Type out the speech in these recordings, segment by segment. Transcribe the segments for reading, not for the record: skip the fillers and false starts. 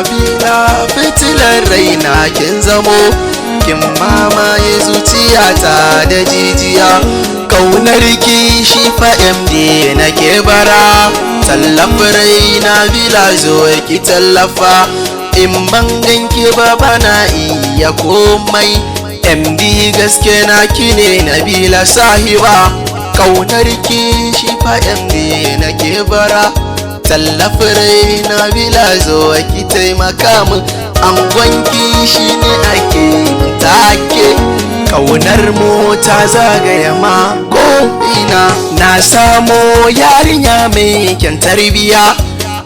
Nabila fitilar raina kin zamo, kin mamaye zuciyata da jijiya. Kaunar ki shi fa MD nake bara, tallafa raina bila zo ki tallafa. In ban ganki ba bana iya komai, MD gaske na kine Nabila sahiba. Kaunar ki shi fa MD nake bara, tallafi raina bila zo ki taimaka min. Angon kishi ne ake take, kaunar mu ta zagaya ma ko ina. Na samo yarinya mai kyan tarbiya,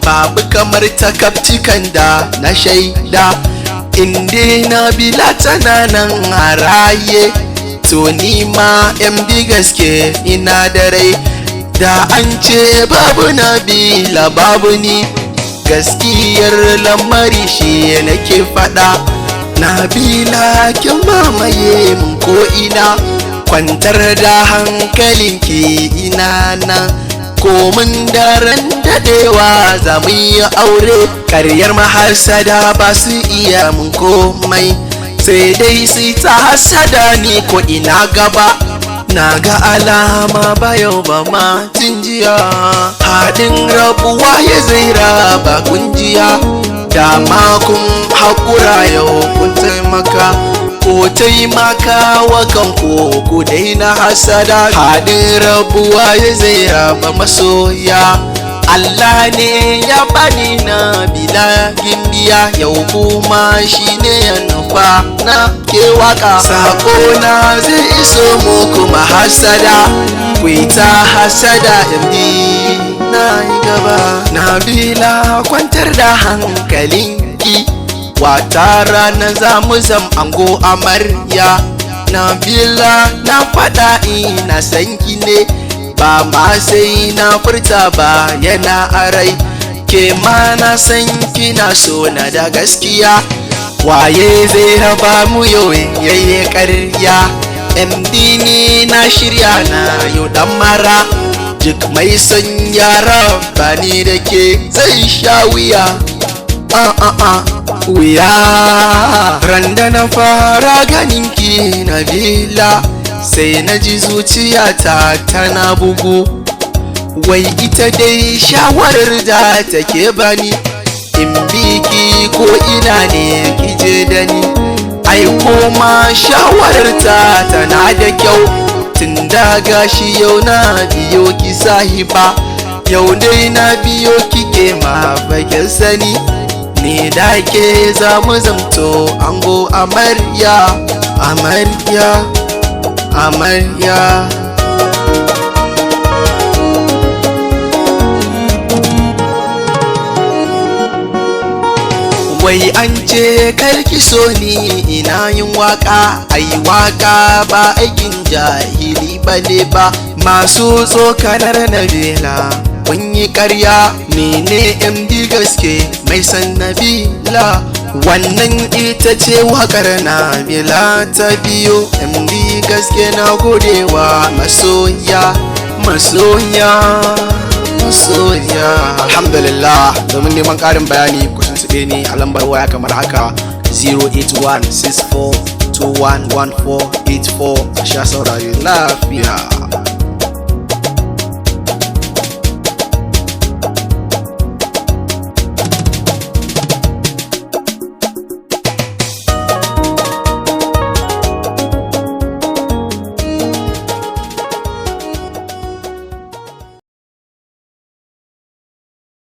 babu kamar ta kafcikan da na shaida. Inde Nabila tana nan a raye, to ni ma MD gaske ina da rai. Da an ce babu Nabila babu ni, gaskiyar lamari shi nake faɗa. Nabila kin mamaye mun ko'ina, kwantar da hankalinki ina nan. Komin daren daɗewa za mu yi aure, karyar mahasada ba su iya mun komai. Sai dai su ta hasada ni ko ina gaba, na ga alama ba yau ba ma tun jiya. Haɗin rabuwa ya zai raba kunjiya, dama kun haƙura yau kun taimaka. Ko taimaka wa kanku ku daina hasada. Haɗin rabuwa ya zai raba masoya. Allah ne ya bani Nabila gimbiya, yau kuma shi ne ya nufa na ke waka. Sako na zai iso muku mahasada, ku ta hasada MD na yi gaba. Nabila kwantar da hankalinki, wata rana za mu zam ango amarya. Nabila na faɗa ina san ki ne, ba ma sai na furta ba yana a rai. Ke ma na san kina so na da gaskiya, waye zai raba mu yau yayye ƙarya. MD ni na shirya na yau dan mara, duk mai son yara ba ni da ke zai sha wuya. Wuya. Randa na fara ganinki Nabila, sai na ji zuciyata tana bugu. Wai ita dai shawarar da take bani, in biki ko ina ne kije da ni. Ai koma shawarar ta tana da kyau, tun daga shi yau na biyo ki sahiba. Yau dai na biyo kike ma bakin sani, ni da ke za mu zamto ango amarya, amarya, amarya. Wai an ce karki so ni ina yin waka, ai waka ba aikin jahili bane ba. Masu tsokanar Nabila kun yi karya, ni ne MD gaske mai san Nabila. Wannan ita ce wakar Nabila ta biyo, MD gaske na godewa masoya, masoya, masoya. Alhamdulillah, domin neman ƙarin bayani ku tuntuɓe ni a lambar waya kamar haka 08164211484. Sha saurari lafiya.